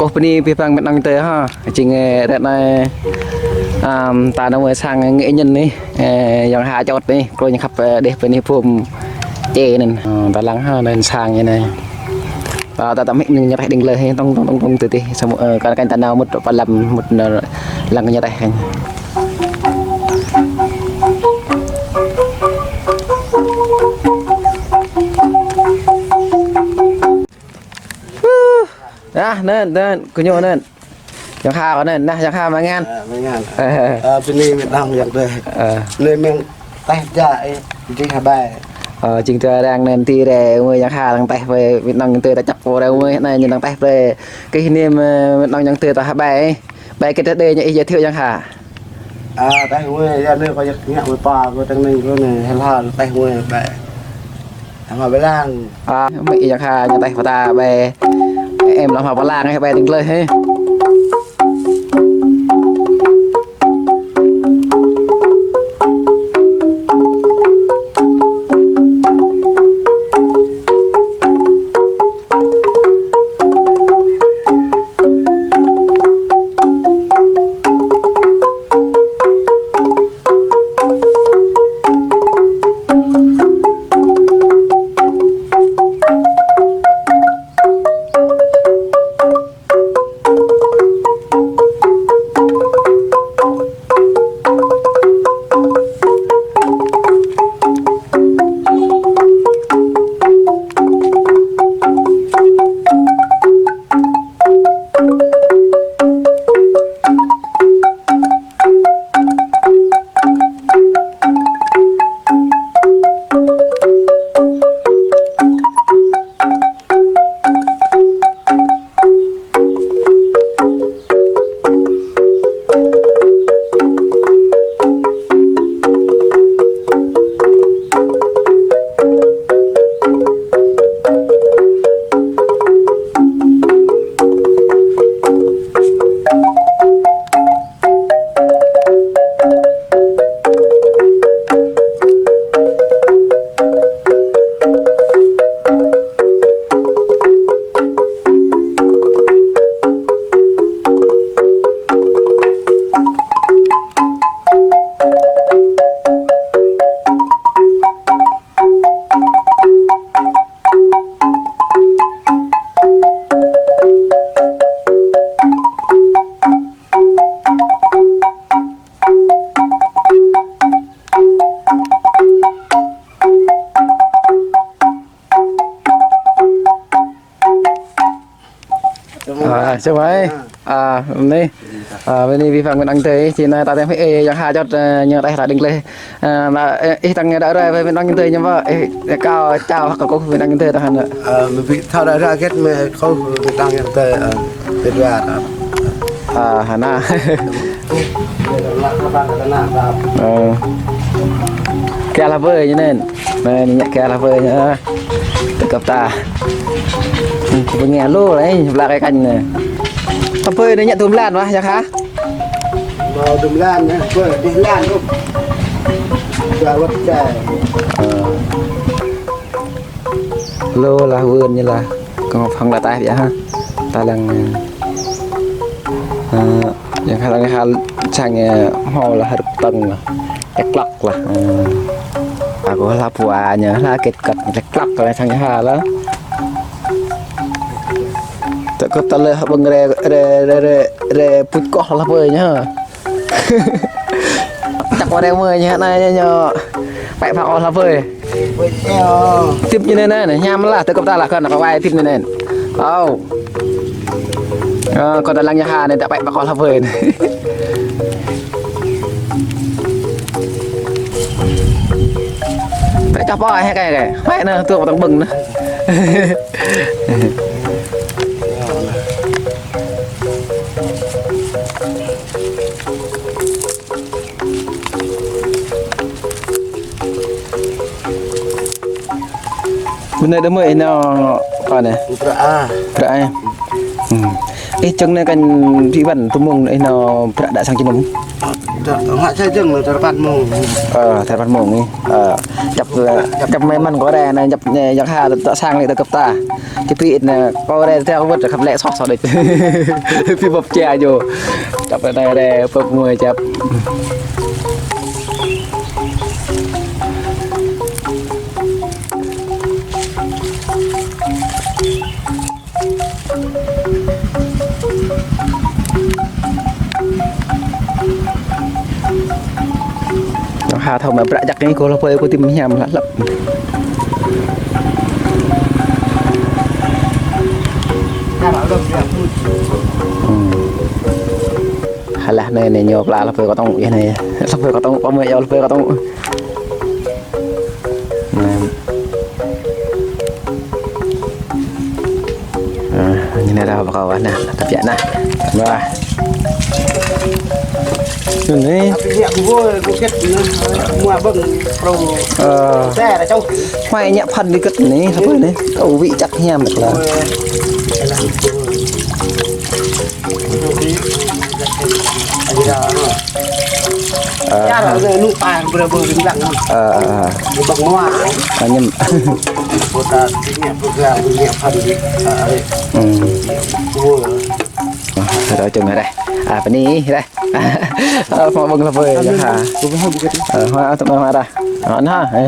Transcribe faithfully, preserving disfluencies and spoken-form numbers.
Ơ, bơni abih bang met nong tơ ha. Jing, ơ, ră anai, ăm, ta nao mơ̆ sang ngă nhân anai. Ơ, Yang Ha čŏt anai, klơi ñu khăp, ơ, đeh bơni phum čê anŭn. Ơ, ta lăng ha, anŭn sang ñu anai. Ơ, ta, ta mĭn ñu rĕh đing lơ hĕ, tong, tong, tong, tong, tơ tih. Samơ̆, ơ, kar kañ ta nao mŭt pơ lăm, mŭt nao lăng ñu rĕh kañ. Nah, anŭn, anŭn, kơ ñu anŭn. Yang Ha kơ anŭn, nah, Yang Ha mơ̆ng anŭn. Ơ, mơ̆ng anŭn. Ơ. Ơ, bơni met nong Yang tơ. Ơ. Anai mơ̆ng teh ja, ơ, jing ha ƀai. Ơ, jing tơ arăng anŭn ti rai, mơ̆ Yang Ha lăng teh brơi, met nong Yang tơ ta čăp pô rai, mơ̆ anai ñu lăng teh brơi. Kơ anai mơ̆, met nong Yang tơ ta ha ƀai. Ƀai kơ tơ đơi ñu ih giới thiệu Yang Ha. A, teh mơ̆, ya anai kâo yak ngă mơ̆ pa, kâo tơ̆ng anai kâo anai, hel hal teh mơ̆ ƀai. Hmâo pơlang. A, mơ̆ Yang Ha ñu teh pơta ƀai. Em lăng hmâo pơlang, ơ, ƀai đing glơi hĕ. A, čơmai. A, anai. A, bơni abih bang met nong tơ, či anai ta tơm hĭ, ơ, Yang Ha čŏt, ơ, ñu teh ta đing glơi. Ơ, anai, ơ, ih tơ̆ng đa rơi ƀơi met nong tơ ñu mơ̆, ơ, kâo čao kơ kâo met nong tơ ta hăn. Ơ, mơ̆ ƀu thâo đa rơi hơget mơ̆ kâo met nong tơ, ơ, ƀiă ƀiă. A, hă anai. Ơ. Kơ hla bơi ñu anŭn. Anai, ñu ngă kơ hla bơi ñu. Tơkŏp ta. Kơ bơnge lu lĕ, blă kơ kañ anai. Hla bơi anai ngă tŭm lan mơ̆, Yang Ha? Hmâo tŭm lan, ơ, bơi, dih lan, ơ. Dua wơ̆t čai. Ơ. Lu lah wưn ñu lah. Kơ ngŏ phăng đa taih biă ha. Ta lăng, ơ, Yang Ha lăng ha sang, ơ, hmâo lah hơdrŭp tơ̆ng lah. Tlĕk tlŏk lah. Ơ. Kâo hla pua ñu, hla kĕt kĕt, tlĕk tlŏk lah sang Yang Ha lah. Tơkŏp ta lĕ ƀơ̆ng rê, rê, rê, rê, rê puč koh lah pơi ñu. Čăk wơ̆t rê mơi ñu anai ñu, ñu. Pĕ phak ôh lah pơi. Tip ñu anai anai, hiam lah, tơkŏp ta lah kơ ană pơwai tip ñu anai. Ơ. Ơ, kơ ta lăng Yang Ha anai ta pĕ phak ôh lah pơi. Pĕ čah pơi hĕ kơ, kơ. Pĕ anai, tŭ pơtăng ƀơ̆ng anai. Bơnai đah mơi ih nao pơ anai? Bruă a. Bruă a. Ih čơ̆ng anai kăn ƀĭ ƀăn tơmŭng ih nao bruă đă sang jơnum? Tơ̆, tơ̆, ngă sa jơ̆ng lĕ tơ̆ rơpăn mông. Ơ, tơ̆ rơpăn mông anai. Ơ, djăp, djăp mơ̆n kâo rai anai, djăp anai, djăp ha, tơ̆ sang lĕ tơ̆ kơp ta. Či pĭ anai, kâo rai tơ̆ wơ̆t khăp lĕ soh soh đôč. Pĭ bưp čia yơh. Djăp anai rai, bưp ngui djăp. Tơ̆ ha thâo mă bruă jak anai kâo lăp pơi kâo tim hiam lăp lăp. Hmm. Halah anai, anai ñu pla lăp pơi kâo tŏng, yơh anai. Lăp pơi kâo tŏng, pơmơi yơh lăp pơi kâo tŏng. Anai. Ah, anai dah pơkâo wah anai, tơbiă anai. Wah. Anai. Tapi anai bơbơi, bơkĕt anai, mua bơ̆ng, pro. Ơ. Xe dah čông. Huai ñă phăn đi kĕt anai, lăp pơi anai. Kâo wĭ čăk hiam dah lah. Ơ. Ơ, ơ, ơ. Ơ, ñăm. Hmm. Ơ, ơ, čơ̆ng dah. Ơ, bơni dah. Ơ, hmâo bơ̆ng lăp pơi, yơh ha. Ơ, hmâo tơ̆ hmâo dah. Ơ, anai, ơ.